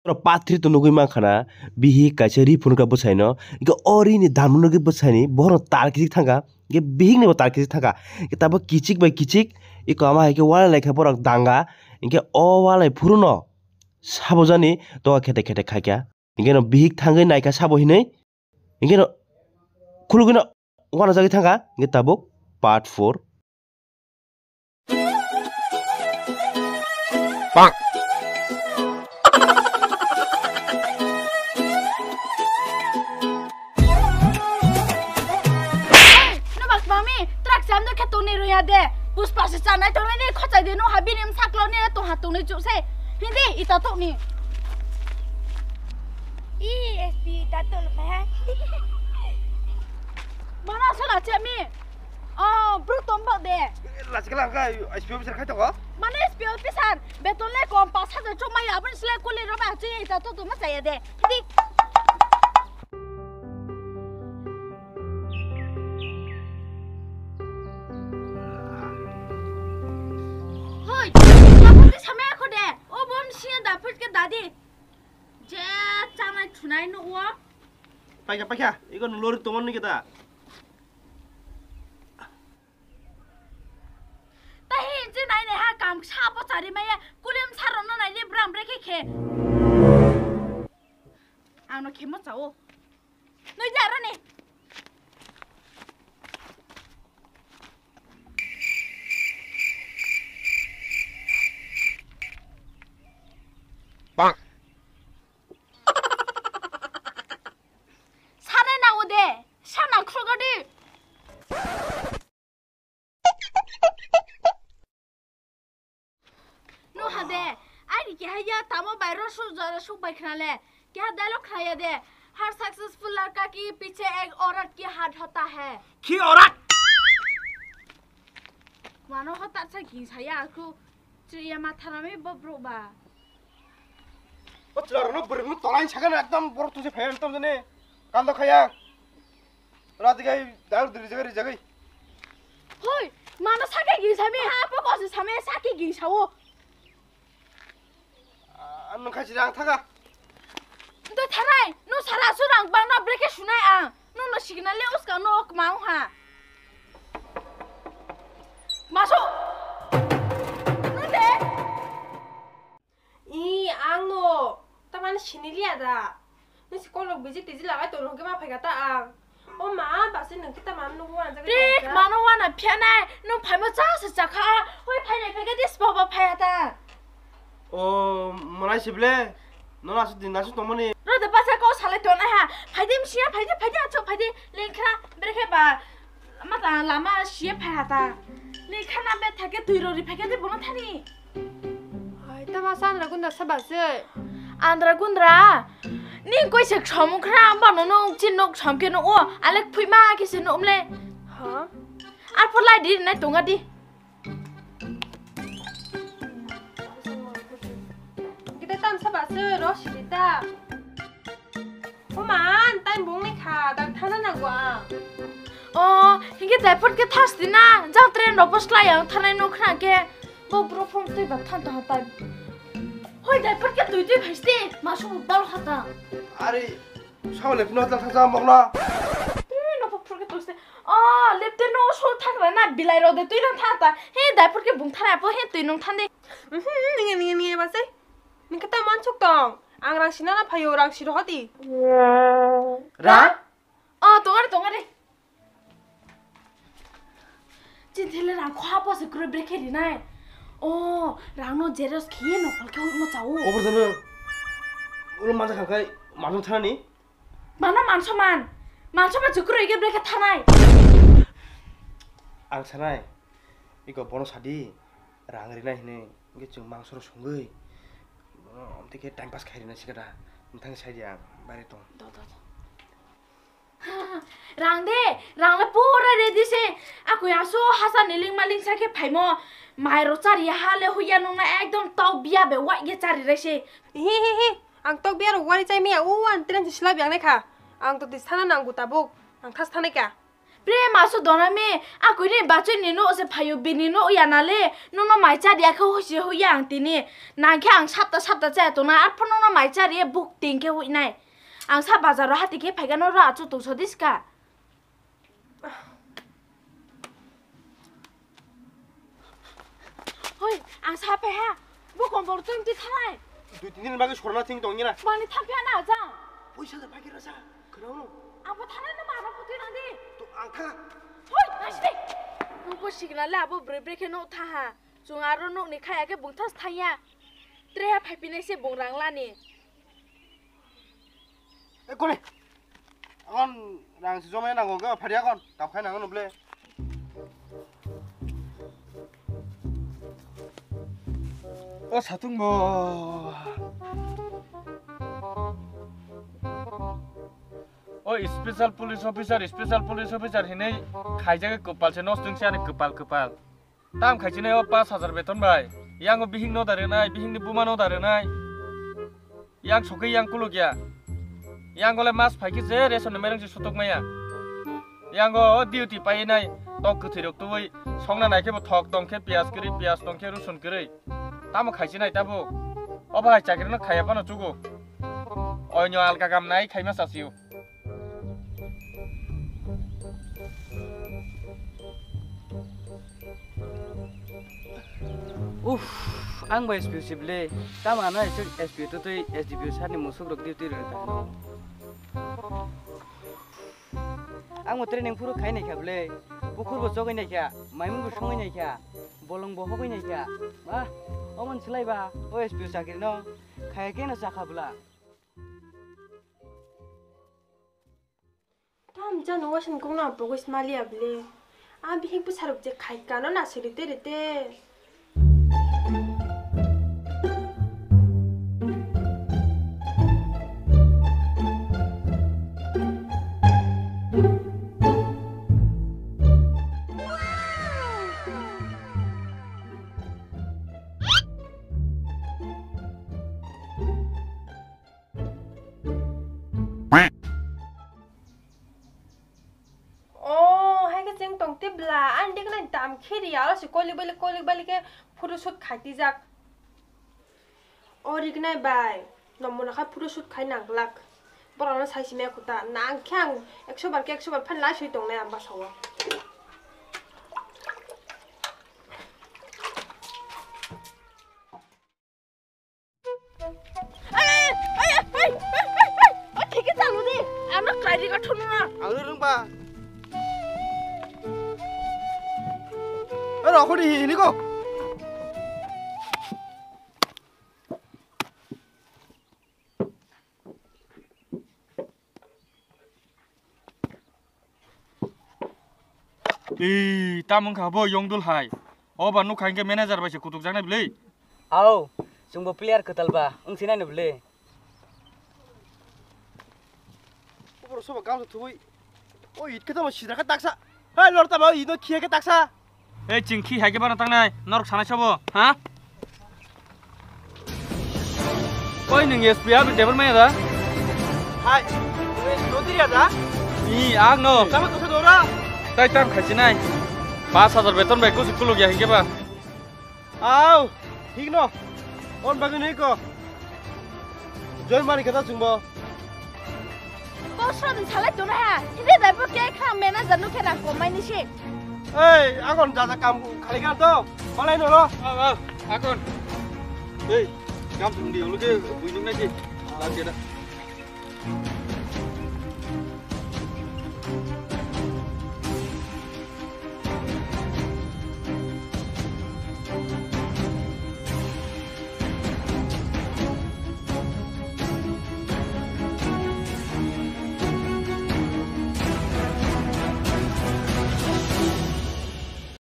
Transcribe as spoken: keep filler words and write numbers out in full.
Oro part three to nugwi mankha na, bihik kaisa ri phunukha bwsaino, hwnkhe o ri ni dam nugwi bwsaini bohrok tar kichik thangkha, hwnkhe bihik ni bo tar kichik thangkha, hwnkhe tabuk kichik bai kichik eko ama hai khe walai lai kha borok danga, hwnkhe o walai phuru no sabo jani doga khete khete khaikha, hwnkhe no bihik thangwi naikha sabo hinwi, hwnkhe no khulugwi no uanajagwi thangkha, hwnkhe tabuk part four. Nobak mami, truck jam do khe tongni roya de. Puspa se chanai tongnai ni khochai de no ha bini msaklo ni tong ha tongni chu se. Hindi ita tokni. E S P ita toklo phai ha. Mana sala chemi. Oh, bro tombak de. Lachikala ka S P officer khai tongo. Mana S P officer, beton le kom pas hajar chok maya aboni sile kuli roba chu ita to tuma chaya de. Hindi. Hoi, tabuk twi samaya kho de. O bom siya da phut ke dadi. Je chanai thunai no o. Paikha, paikha. Iko nung lori tomon ni kita. Tahi inchi nai ne ha kam sa bo chari maya. Kulim saro no nai ni bram brekhe khe. Ang no khemo chao. Nui ja rani. Bang. Sana na ode, sana khrogo di. No hade, ai ni kehaya tamo bai ro su jara suk bai khna le. Keha dialogue khaya de, har successful ladka ki piche ek aurat ki haat hota hai. Ki aurat? Mano hota sa ki saya aku. Chuya matharami bo bro ba. O chwla rokno bwrwino tolain sakano ekdom borok tungse phaiya ekdom jani. Kaldo khaya. Rati gai daru diri jagai rijagwi. Hoi, mano sake gi sami ha po ko se sami sake gi sawo. Ah, nung khai sida ang thaga. Ntoi thanai, nung sara su rang bang na breke sunai ang. Nung no signal le uska no ok mau ha. Maso. Nung de. I, ang no, tamani siniliya da. Nisi kolok biji tiji lagai toro hwnkhe ma phaikha ta ang. O ma, basi nung kita mam nugo anjak. Tik, mano wana phianai, nung phaima cha se chakha. Hoi phainai phaikha dis baba phaya ta. O, malai sible. Nono asu din asu tomoni. Rode basa ko salai tonai ha. Phaidi msiya, phaidi, phaidi achu, phaidi lengkhra, brekhe ba. Mata lama siye phai hata. Ni khana be thake tui rori phai khe de bono thani. Hai, tama sa Andra Gundra sa ba se. Andra Gundra. Ni koi se khomung khra amba no no chin nok chom ke no o. Alek phui ma ke se no umle. Ha? Ar pholai di nai tonga di. Kita tam sa ba se ro si di ta. O man, time bung ni kha, dak thana nango ang. O, hingke diaper ke thas di na, jang train rok bo slai ang thanai nuk khna ke, bo bro phone twi ba than tong tai. Hoi diaper ke twi twi phais di, ma sung bal khata. Ari, sao le phino tal thasa mok na. Twi no phone ke twi se. O, lepte no so thang na, bilai rok de twi no than ta. He diaper ke bung thanai po he twi nung than di. Mhm, ninge, ninge, ninge ba se. Ningke ta mansuk tong. Ang rang sinana phaio, rang siro hoti. Rang? O, tongari, tongari. Chinthile rang khwa pose kroi brekhe rinai. O, rang no jeros khiye no kolkhe hoi mo chao. Obor jano. Ulo manja khakai, manja thanani. Mano mansoman. Mansoman chukroi ge brekhe thanai. Ang sanai. Iko bono sadi. Rang rinai hinui. Hingke chwng mangso rok songwi, bono omtwi khe time pass khai rina sikha da. Nthang sai di ang, bari tong. Do, do, do. Rang de, rang le pura ready se. Akoi aso hasa niling maling sa khe phaimo. Mai ro chari ha le huya nung na ekdom tok biya be wai ge chari rai se. Hi, hi, hi. Ang tok biya ro wari chai miya, u an tren se sila biang ne kha. Ang to dis thana nang gu tabuk. Ang thas thanai ka. Pre masu donami, akuni bachoi ni no se phayo bini no ya nale, no no mai chari akhe hosi hoya ang tini. Nangkhe ang sapta sapta chaya tona, arpho no no mai chari buk tingkhe hui nai. Ang sa bazar ro hati khe phaikha no ra achu tungso diska. Hoi, ang sa paiha. Bo kombor twi mtwi thalai. Dui tin din bagwi sorna thing tong nira. Mani thampia na jang. Poisa da bagwi rasa. Khwnao no. Abo thalai no mara phuti nang di. To ang tha. Hoi, nasi de. Bo signal le abo bre bre khe no tha ha. Chung aro nok ni khaya khe bung thas thaya. Tre ha phai pinai se bung rang lani. E kore. Akon rang si jomai nango ga phari akon. Kap khai nango no ble. O satung bo. O special police officer, special police officer hinui khaijak kopal se nostung se ani kopal kopal. Tam khaichinai o pash hajar beton bai. Yang o bihik no da rwnai, bihik ni buma no da rwnai. Yang sokhe yang kuluk ya. Yang ole mas phaikhe je ration ni mereng se sutuk maya. Yang o duty painai tok kwthwi rok tubui songna naikhe bo thok tong khe piyaj kwrwi, piyaj tong khe rusun kwrwi. Tamo khaichinai tabuk. O bahai chakri no khaiya phano chugo. Oinyo alka kam nai khaima sasio. Uff, ang bai S P O sibli. Tamo ano S P O tutui S D P O sani musuk rok duty rw tangno. Ang mo training phuru khai nai kha ble. Pukhur bo chogwi nai kha, maimung bo songwi nai kha, bolong bo hogwi nai kha. Ba, omon slai ba, o S P O chakri no khaya khe no chakha bwla. Tam jani waisani kokno ang pogwi sma liya bwle. A bihik bwsarok je khai kano na se rite rite. O, hai khe chwng tong tei bwla, ani diknai tam khiri aro se kolik balik kolik balik khe photoshoot khai tijak. O riknai bai, nomona khai photoshoot khai nang glak. Borokno sai simi khuta, nang khe ang ekso bar khe ekso bar phan lai sui tongnai ang bwsao. Ai, ai, ai, ai, ai, ai, ai, thike chalu di. Ano kairi ka thunu na. Ang rung ba. Ero khodi hini ko. Ee, tamo wngkha bo yongdul hai. O ba nukha hinkhe manager bai se kutukjaknai bwle. Ao, chwngbo player kwtal ba, wngsinai no bwle. Oboro soba gamsa thubui. O it khe tamo sidra khe taksa. Hai lor tamo it no khiya khe taksa. Ei, chwng khi hai khe bana tangnai, norok sanai sobo, ha? Oi, nwng S P abi driver maya da? Hai, nwng S P o tiriya da? I, ang no. Tamo tongsa dora? Tai tam khaichinai. Pash hajar beton bai kusi kuluk ya hinkhe ba. Au, thik no. On bagwi nui ko. Join mani kata chwngbo. Kosra ni salai tuna ha. Hide dai bo ke kha manager nu khe rang komai ni se. Ei, agon jaja kam khali kha to. Malai no ro. Au, au, agon. Ei, kam thung di, ulu ke buinung nai di. Lagi da.